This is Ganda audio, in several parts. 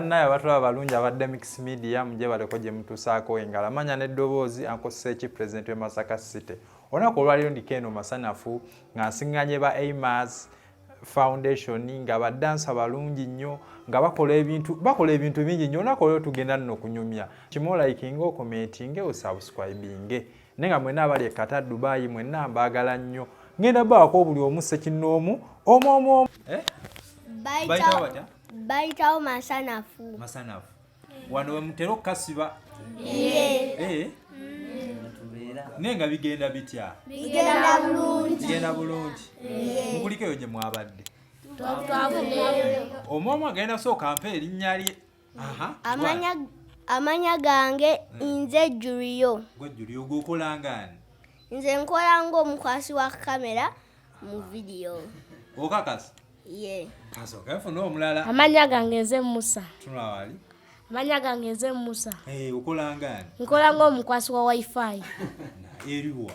Bannaye abatulaba balungi abadde Mix Media, mugye baleko gye mutuusaako engalo amanya n'eddoboozi. Ankoseki, pulezidenti w'e Masaka City. Olunaku olwaliro ndiko eno masanafu nga nsiŋŋanye ba Aimas Foundation, nga badansa balungi nnyo, nga bakola ebintu bingi nnyo. Olunaku olwaliro tugenda nno kunyumya kimu, olikinge, ocommentinge, osubscribinge, naye nga mwenna abali e Qatar, Dubai, mwenna mbaagala nnyo. Ngenda baako buli omu ssekinnoomu omu omu omu, eh? Bayitawo batya? Bayitawo masanafu. Masanafu. Wano wemutera okukasiba? Eh? Naye nga bigenda bitya? Bigenda bulungi. Bigenda bulungi. Mukuliko eyo gye mwabadde, omu omu agenda sooka mpa erinnya lye. Aha. Amanya gange nze Julio. Gwe Julio, gwokolangani? Nze nkola ng'omukwasi wa kamera mu vidiyo. Okakasa? Ye. Kasooka nfune omulala. Amanya gange nze Musa. Tunula wali. Amanya gange nze Musa. Eh, okolangani? Nkola ng'omukwasi wa WiFi. Eriwa?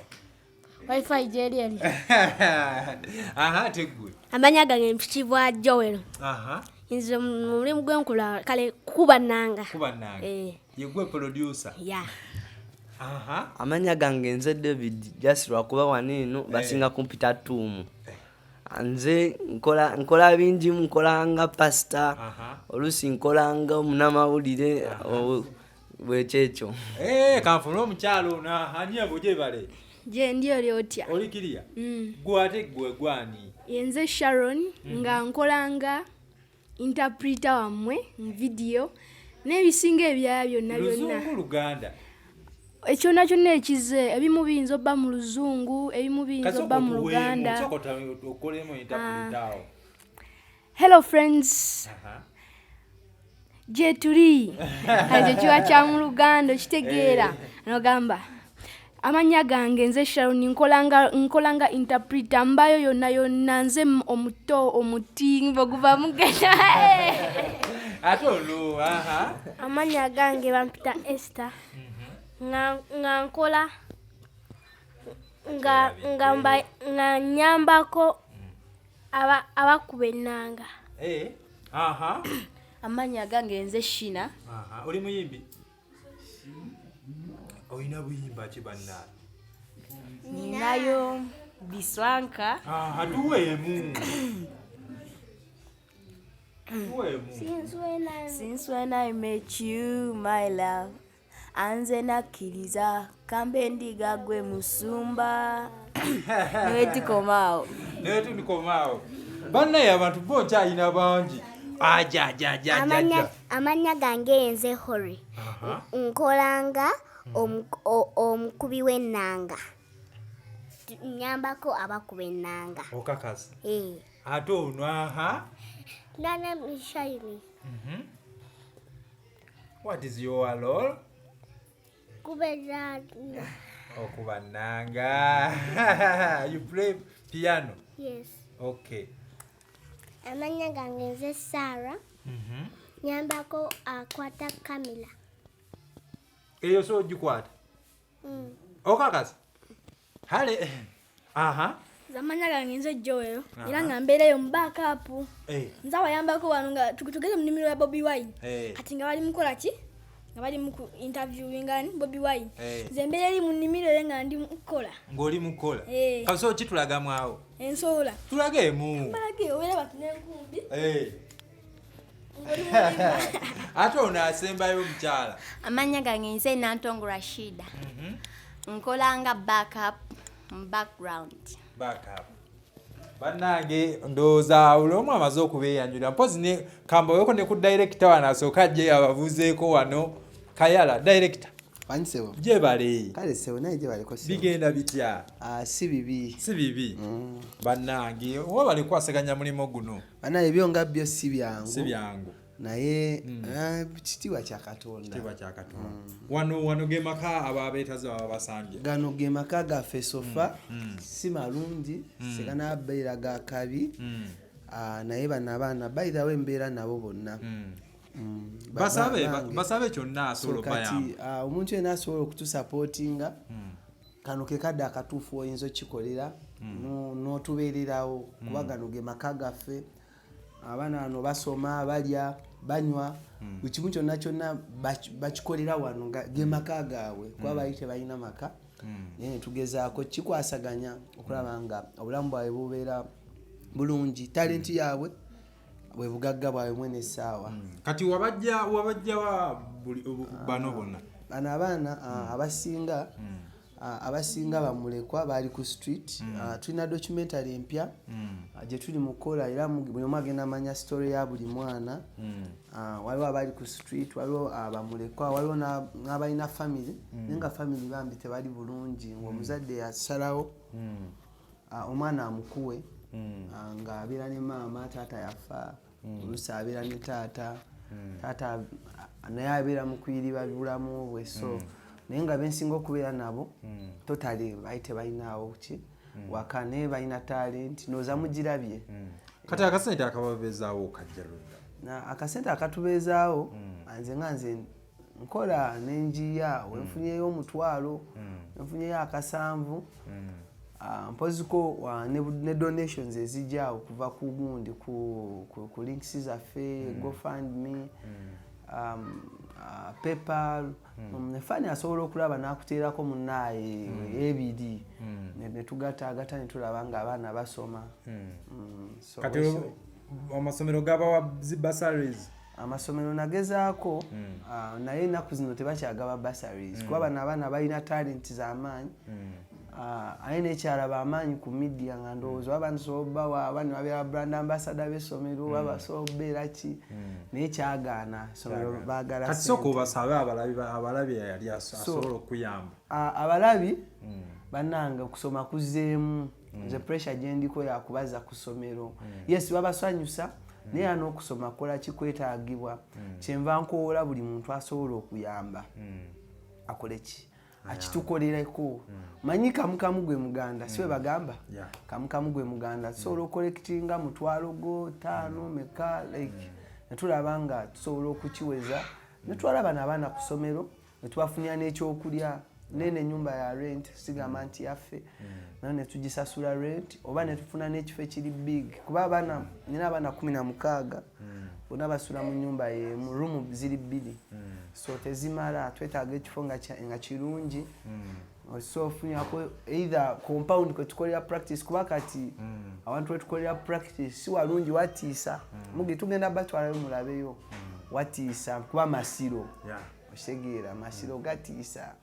WiFi gyeri eri. Aha, teggwe? Amanya gange mpitibwa Joel. Nze mu mulimu gwenkola kale kukuba nnanga. Kuba nanga? Eh. Yegwe producer? Ya. Aha. Amanya gange nze David, just lwakuba wano eno basinga kumpita Tuumu. Nze nkola bingi, nkola nga pasita, oluusi nkola nga omunamawulire, bwekyekyo. Eh, kanfune omukyalo ono. Aha, nyebo, gyebale. Gye ndi, oli otya? Oli kiriya? Gwe ate gwe gwani? Yenze Sharon, nga nkola nga interpreter wammwe mu vidiyo n'ebisinga ebirala byonna byonna. Luzungu, Luganda? Ekyonna kyonna ekize, ebimu biyinza obba mu Luzungu, ebimu biyinza obba mu Luganda. Kasooka okolemu interpreter awo. Hello friends, gye tuli ekyo kiba kya mu Luganda, okitegeera? Nogamba, amannya gange nze Sharon, nkolanga interpreter, mbayo yonna yonna, nze omuto omuti bweguva mugenda. Ate ono, aha. Amannya gange bampita Esther, nga nkola nga nyambako abakuba ennanga. Eh, aha. Amannya gange nze Shina. Aha, oli muyimbi? Olina buyimba ki, bannange? Ninayo biswanka. Aha, tuweemu, tuweemu. Since when I met you, my love, anze nakkiriza kambe ndiga gwe musumba, newetukomaawo. Naye tulikomaawo. Bannaye abantu bo nkyalina bangi ajajajajaja. Amannya gange nze Hori, nkolanga omukubi w'ennanga, nyambako abakuba ennanga. Okakasa? Eh. Ate ono, aha. Nana Mishaini. What is your role? Kubeera. Okuba nnanga. You play piano? Yes. Okay. Amannya gange nze Sarah, nyambako akwata kamera. Eyo so ogikwata? Okakasa? Hale, aha. Nze amannya gange nze Joel, era nga mbeereyo mu backup. Nze abayambako wano nga tugeze mu nnimiro ya Bobi Wine. Kati nga bali mukola ki, nga bali mu ku interviewinga ni Bobi Wine, nze mbeera eri mu nnimiro eyo nga ndi mukukola. Ng'oli mukola? Eh. Kaso kitulagamu awo. Ensobola. Tulagemu. Balage obeera batu n'enkumbi. Ng'oli mulimba. Ate ono asembayo, omukyala. Amannya gange nze Nantongo Rashida, nkola nga backup mu background. Backup. Bannange, ndowooza buli omu amaze okubeeyanjula. Mpozi ne kambaweko ne ku director wano, asooka ajje ababuuzeeko wano. Kayala director. Wangi ssebo. Gyebale. Kale ssebo, naye gyebaleko ssebo. Bigenda bitya? Ah, si bibi. Si bibi. Bannange, oba bali kwasaganya mulimu guno? Banaye, ebyo nga byo si byangu. Si byangu. Naye ah, kitiibwa kya Katonda. Kitiibwa kya Katonda. Wano ge maka ababeetaze baba basambye? Gano ge maka gaffe. So far si malungi, seganabeera ga kabi. Ah, naye bano abaana, by the way, mbeera nabo bonna. Basabe. Bange. Basabe kyonna So asobola kati obayamba. ah, omuntu yenna asobola okutusupportinga, kano ke kadde akatuufu oyinza okikolera n'otubeererawo, kuba gano ge maka gaffe. Abaana bano basoma, balya. Banywa buli kimu kyonna kyonna bakikolera wano nga ge maka gaabwe, kuba bali tebalina maka, naye netugezaako kikwasaganya okulaba nga obulamu bwabwe bubeera bulungi, talenti yaabwe bwe bugagga bwabwe mwene essaawa. Kati wabajja wa bano bonna? Bano abaana abasinga bamulekwa, baali ku street. Tulina documentary empya gye tuli mu kukola, era buli omu agenda amanya story ya buli mwana. Waliwo abali ku street, waliwo bamulekwa, waliwo n'abalina family, naye nga family bambi tebali bulungi, ng'omuzadde yasalawo omwana amukuwe, ng'abeera ne maama, taata yafa, oluusi abeera ne taata, taata naye abeera mu kuyiriba bulamu bwe. So naye nga bensinga okubeera nabo totally bali tebalinaawo ki waka, naye balina talent, nooza mugirabye. Kati akasente akababeezaawo kajja ludda? Na akasente akatubeezaawo, nze nga nze nkola nenjiya, wenfunyeyo 500, wenfunyeyo 7, mpoziko ne donations ezijja okuva ku gundi ku links zaffe, GoFundMe, PayPal. Fani asobola okulaba n'akuteerako munnaaye ebiri, ne tugatagata ne tulaba nga abaana basoma. So Kati amasomero gabawa zi bursaries? Amasomero nagezaako, naye ennaku zino tebakyagaba bursaries, kuba bano abaana balina talent z'amaanyi. Aye nekyalaba amaanyi ku media nga ndowooza oba bansobola obbawa, aba ne babeera brand ambassador b'essomero, oba basobola okubeera ki, naye kyagaana, essomero baagala Kati sooka ssente. obasabe abalabi yali asobola okuyamba. Abalabi bannange, okusoma kuzzeemu. Nze pressure gyendiko yakubaza ku ssomero. Yes, babasanyusa, naye era n'okusoma kola kikwetaagibwa. Kyenva nkowoola buli muntu asobola okuyamba akole ki, akitukolereko. Manyi kamukamu gwe muganda, si bwe bagamba? Kamukamu gwe muganda. Tusobola okollectinga 500 go 5 meka, like netulaba nga tusobola okukiweza, netwala bano abaana ku ssomero, netubafunira n'ekyokulya. Nene ennyumba ya rent, sigamba nti yaffe, nayo netugisasula rent, oba netufuna n'ekifo ekiri big, kuba abaana nina abaana 16, bonna basula mu nyumba yemu, rumu ziri bbiri, so tezimala. Twetaaga ekifo nga kirungi, so ofunyako either compound kwetukolera practice, kuba kati abantu wetukolera practice si walungi, watiisa. Mugi tugenda batwalayo mulabeyo, watiisa kuba masiro. Okitegeera, masiro gatiisa.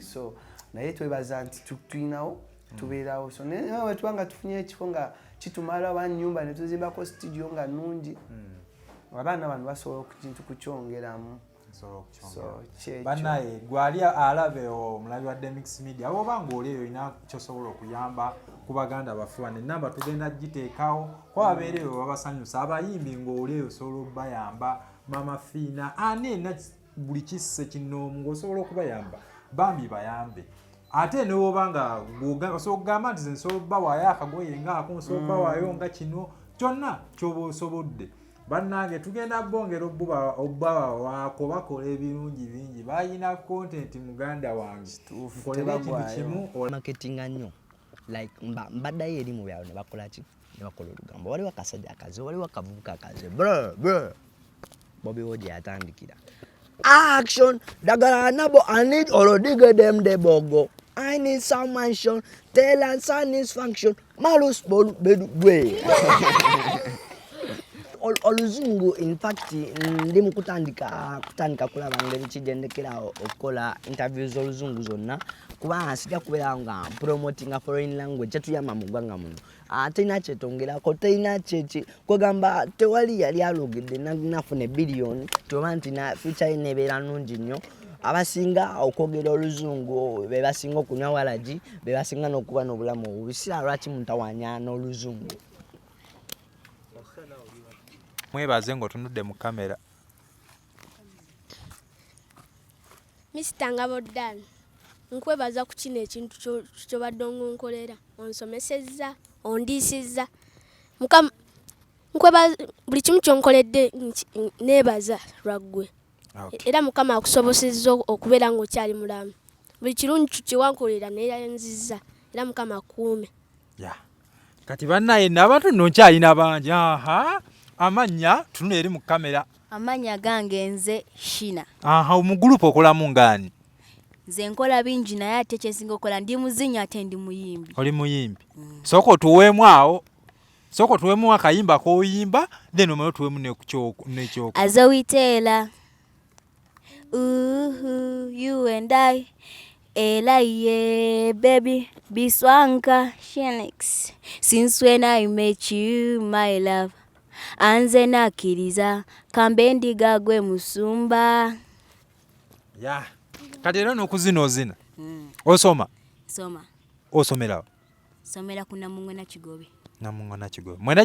So naye twebaza nti tulinawo, tubeerawo. So naye wetuba nga tufunye ekifo nga kitumala, oba nyumba netuzimbako studio nga nungi, abaana bano basobola okukintu kukyongeramu. So kyekyo. Bannaye, gwali alabe omulabi wa Demix Media, oba ng'oli eyo olina kyosobola okuyamba ku baganda baffe wano, enamba tugenda giteekawo kuba babeera eyo babasanyusa. Abayimbi, ng'oli eyo osobola okubayamba, Mama Fiina, ani ena, buli kisse kinoomu ng'osobola okubayamba, bambi bayambe. Ate newoba nga osobola okugamba nti nze nsobola obbawaayo akagoye ngaako, nsobola obbawaayo nga kino kyonna kyoba osobodde. Bannange, tugenda bongera obbawawaako, bakola ebirungi bingi, balina content. Muganda wange, nkolera ekintu Tebaggwayo. kimu. Marketinga nnyo, like mbaddayo eri mu byalo ne bakola ki, ne bakola olugambo, waliwo akasajja akaze, waliwo akavubuka akaze, bro bro Bobi wo gye yatandikira action dagala nabo. I need olodige dem de bogo, I need some mansion tell and satisfaction malus bolu bedu gwe. Oluzungu in fact ndi mu kutandika kulaba ngeri kigendekerawo okukola interview z'oluzungu zonna, kubanga sijja kubeerawo nga promotinga foreign language tetuyamba mu ggwanga muno. Terina kyetongerako, terina kyeki kwegamba, tewali yali alogedde nafuna ebbiliyoni tioba nti na future ye nebeera nungi nnyo. Abasinga okwogera oluzungu be basinga okunywa walagi, be basinga n'okuba n'obulamu obubi. Sira lwaki mutawanya n'oluzungu. Mwebaze ng'otunudde mu kamera. Mr Ngabo Dan, nkwebaza ku kino ekintu ky'obadde onkolera, onsomesezza, ondiisizza. Mukama nkwebaza buli kimu ky'onkoledde, neebaza lwa ggwe. Era Mukama akusobosezza okubeera ng'okyali mulamu. Buli kirungi kye wankolera neeyanzizza, era Mukama akukuume. Ya. Kati bannaye, n'abantu nno nkyalina bangi. Aha, amannya, tunula eri mu kamera. Amannya gange nze Shina. Aha, mu group okolamu ngaani? Nze nkola bingi, naye ate kyensinga okukola ndi muzinyi ate ndi muyimbi. Oli muyimbi. Sooka otuweemu awo, sooka otuweemu akayimba k'oyimba, then omale otuweemu nekyoko. Azowitela, uhu, you and I, ela ye baby biswanka shenix. Since when I met you, my love, anze nakkiriza kambe ndiga gwe musumba. Ya, kati era n'okuzina ozina? Osoma? Soma. Osomerawo? Somera ku Namungona Kigobe. Namungona Kigobe mwena.